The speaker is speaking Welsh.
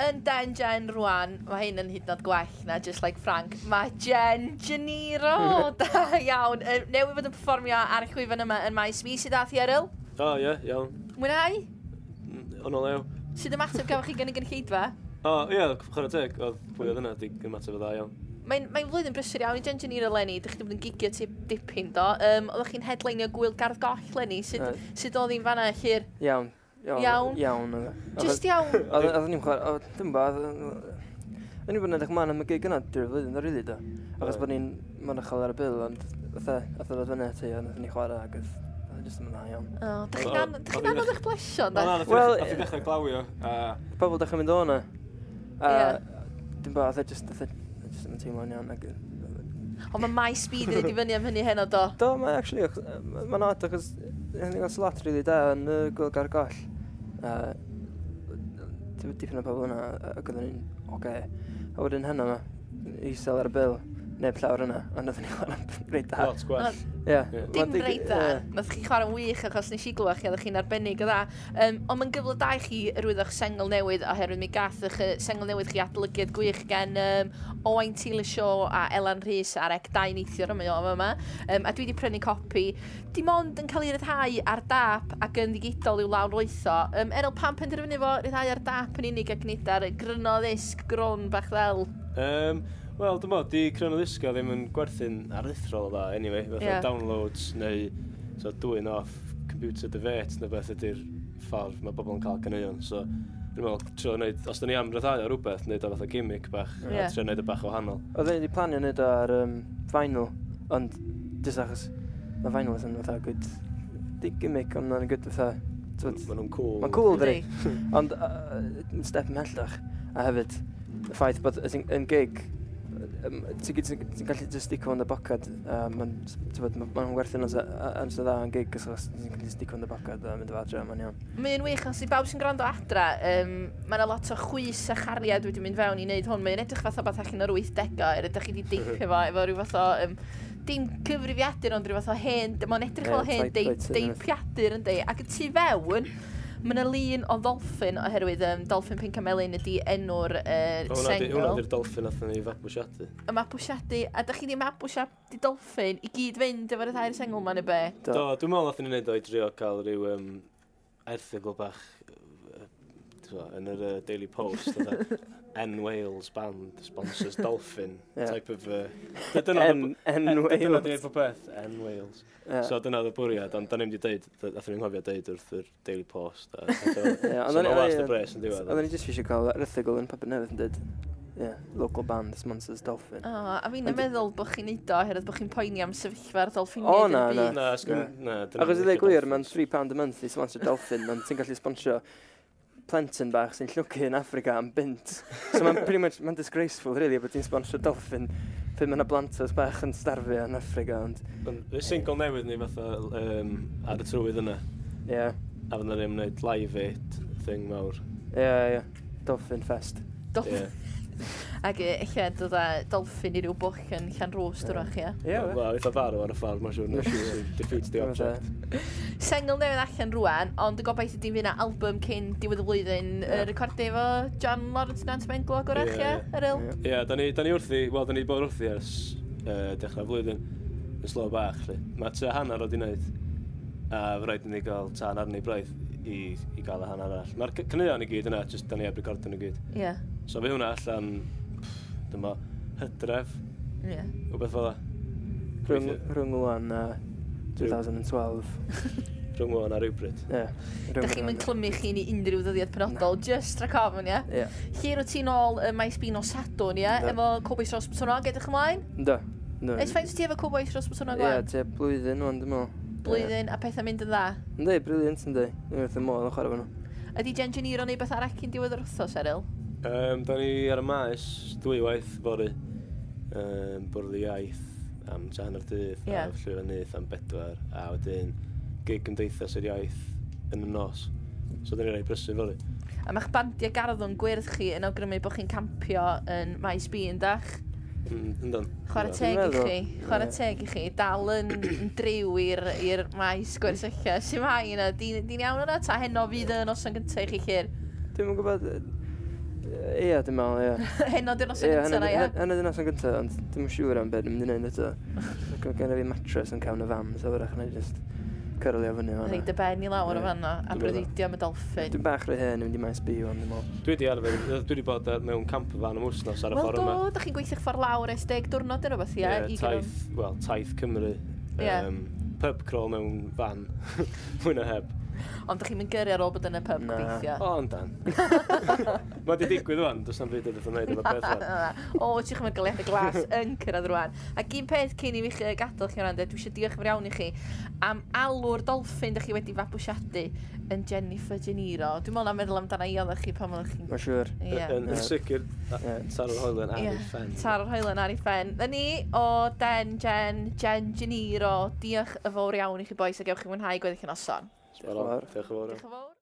Yn Den Jen rwan, mae hyn yn hyd yn oed gwell na just like Frank. Mae Jen Jeniro, da iawn. Newydd fod yn perfformio ar y llwyfan yma yn Maes B. Sut ath hi, Eryl? O, ie, yeah, iawn. Mwynhau? O'n o lew. Sut ymateb gafoch chi gan y gynulleidfa? O, ie, chwarae teg, oedd pwy oedd yna, di ymateb o dda iawn. Mae'n flwyddyn brysur iawn i Jen Jeniro leni, dych chi wedi bod yn gigio ti dipyn do. Oeddech chi'n headlineio Gwyl Gardd Goll leni, sut oedd hi'n fanna, Llyr? Iawn. Iawn. Iawn. Just iawn. Oedden ni'n chwarae, dwi'n bo, oedden ni'n bod yn edrych mlaen am y gig yna drwy'r flwyddyn, rili do. Achos bod ni'n mynychol ar y bil, ond fatha, ath o ddod fyny ati, a nathon ni chwarae ac oedd jyst yn dda iawn. O, dych chi'n anodd eich blesio, da? Na, nath i ddechrau glawio. Pobl dechrau mynd o na. A dwi'n bo, oedd e jyst yn teimlo'n iawn. Ond mae Maes B wedi i fyny am hynny heno, do? Do, mae actually, mae'n odd, achos ni'n cael slot really da yn y Gwyl Gardd Goll. Dipyn o pobl yna, ac oedden ni'n oce. A wedyn heno yma, isel ar y bil, neb llawr yna, ond oedden ni'n chwarae reit da. Lot gwell. Ie. Dim reit da. Nath chi chwarae'n wych achos nes i glywed chi, oeddech chi'n arbennig o dda. Ond mae'n gyfle da i chi hyrwyddo'ch sengl newydd, oherwydd mi gath eich sengl newydd chi adolygiad gwych gen Owain Taylor Shaw a Elan Rhys ar ec 2 neithiwr yma o yma. A dwi wedi prynu copi. Dim ond yn cael ei ryddhau ar dap ac yn ddigidol i'w lawrlwytho. Eryl, pam penderfynu fo ryddhau ar dap yn unig ac nid ar gryno ddisg grwn bach ddel? Wel, dwi'n meddwl, di cryno ddisgo ddim yn gwerthu'n aruthrol o dda, anyway. Fatha downloads neu so, dwyn off computer dy fet neu beth ydy'r ffordd mae bobl yn cael caneuon. So, dwi'n meddwl, trio wneud, os da ni am ryddhau o rhywbeth, wneud o fatha gimmick bach, a trio wneud o bach o wahanol. Oedden ni wedi planio wneud o ar vinyl, ond jyst achos mae vinyl yn fatha good gimmick, ond mae'n good fatha... Maen nhw'n cool. Mae'n cool, dydi. Ond step ymhellach, a hefyd, y ffaith bod yn gig, ti'n gallu just stico yn dy bocad, mae'n werth yn amser dda yn gig, os ti'n gallu stico yn dy bocad a mynd o adre, mae'n iawn. Mae'n wych, os i bawb sy'n gwrando adra, mae yna lot o chwys a chariad wedi mynd fewn i wneud hwn. Mae'n edrych fatha beth allan o'r 80au, er ydych chi wedi deipio fo, efo rhyw fath o, dim cyfrifiadur, ond rhyw fath o hen, mae'n edrych fel hen deipiadur yndi, ac y tu fewn, mae yna lun o ddolffin oherwydd Dolffin Pinc a Melyn ydi enw'r sengl. Hwna di'r dolffin nathon ni fabwysiadu. Y mabwysiadu. A dych chi di mabwysiadu dolffin i gyd fynd efo'r rhyddhau'r sengl yma neu be? Do, dwi'n meddwl nathon ni wneud o i drio cael rhyw erthygl bach yn yr Daily Post. N Wales Band sponsors Dolphin type of... N Wales. Dyna di'r peth, N Wales. So dyna oedd y bwriad, ond da ni'n wedi deud, nathon ni'n nghofio deud wrth yr Daily Post. So mae'n wast y bres yn diwedd. Oedden ni jyst eisiau cael erthygl yn papur newydd yn dweud, local band sponsors Dolphin. O, a fi'n meddwl bod chi'n neud o, oherwydd bod chi'n poeni am sefyllfa'r dolffiniaid yn y byd. O, na, na. Achos i ddweud gwir, mae'n £3 a month i sponsor Dolphin, ond ti'n gallu sponsor plentyn bach sy'n llwcu yn Africa am bunt. So mae'n pretty much, mae'n disgraceful, really, bod ti'n sponsor dolphin pryd mae yna blantos bach yn starfio yn Africa, ond... Y single newydd ni fatha ar y trywydd yna. Ie. A fydda ni'n wneud live aid thing mawr. Ie, ie. Dolphin Fest. Dolphin. Ac eich dod â dolphin i ryw bwch yn Llanrwst wrach, ie? Ie. Wel, eitha farw ar y ffordd, mae'n siŵr. Defeats the object. Sengl newydd allan rwan, ond y gobaith ydy fydd yna album cyn diwedd y flwyddyn recordio efo John Lawrence Nant Benglog wrach, ie? Eryl? Ie, da ni wrthi, wel, da ni bod wrthi ers dechrau flwyddyn, yn slo bach, lle. Mae tua hanner o di wneud, a rhaid i ni gael tân arni braidd i gael y hanner arall. Mae'r caneuon i gyd yna, jyst da ni heb recordio nhw gyd. Ie. So fe hwnna allan, dyma, hydref, rhywbeth fel 'na. Rhwng wan a 2012. Rhwng wan a rhywbryd. Ie. Dych chi'n mynd clymu chi'n i unrhyw ddyddiad penodol, just rhac ofn, ie? Ie. Lle wyt ti'n ôl y Maes B nos Sadwrn, ie? Efo Cowbois Rhos Botwnnog, edrych ymlaen? Yndw. Ers faint ti efo Cowbois Rhos Botwnnog wan? Ie, tua blwyddyn wan, dwi'n meddwl. Blwyddyn, a pethau mynd yn dda? Yndi, brilliant, yndi. Dwi'n wrth y modd yn chwarae efo nhw. Ydy Jen Jeniro neu beth arall cyn diwedd yr wythnos, Eryl? Da ni ar y maes dwywaith fory, Bwrdd Iaith am tua hanner dydd, a Llwyfan Nyth am 4, a wedyn gig Gymdeithas yr Iaith yn y nos. So da ni reit brysur fory. A mae'ch bandiau garddwn gwyrdd chi yn awgrymu bod chi'n campio yn Maes B, yndach? Yndan. Chwarae teg i chi, chwarae teg i chi. Dal yn driw i'r maes gwersylla. Sut mae yna? Di'n iawn yna? Ta heno fydd y noson gyntaf i chi, Llyr? Dwi'm yn gwybod. Ie, dwi'n meddwl, ie. Heno di'r noson gyntaf na, ie? Heno di'r noson gyntaf, ond dwi'm yn siŵr am beth dwi'n mynd i wneud eto. Gen i fi mattress yn cefn y fan, so wrach na i just cyrlio fyny fan'na. Rhoi dy ben i lawr o fan'na, a breuddwydio am y dolffin. Dwi'n bach rhy hen i fynd i Maes B wan, dwi'n meddwl. Dwi wedi arfer, dwi wedi bod mewn camper van am wsnos ar y ffordd yma. Wel do, da chi'n gweithio'ch ffordd lawr ers 10 diwrnod neu rhywbeth, ie? Ie, taith, wel, taith Cymru. Pub crawl mewn fan, mwy na heb. Ond dych chi'n mynd gyrru ar ôl bod yn y pub, gobeithio? O, yndan. Mae di digwydd wan, does na'm byd edrych yn wneud efo peth wan. O, ti'n chymryd goleuadau glas yn cyrraedd rwan. Ac un peth cyn i fi gadael chi wrando, dwi eisiau diolch yn fawr iawn i chi am alw'r dolffin dych chi wedi fabwysiadu yn Jennifer Gennaro. Dwi'n meddwl na meddwl amdana i oeddech chi pan oeddech chi'n... Mae'n siŵr. Yn sicr, Taro'r Hoelen ar ei phen. Taro'r Hoelen ar ei phen. Na ni o Den, Jen, Jen Gennaro. Diolch yn fawr iawn i chi bois a gewch chi mwynhau gweddill y noson. Diolch yn fawr. Diolch yn fawr.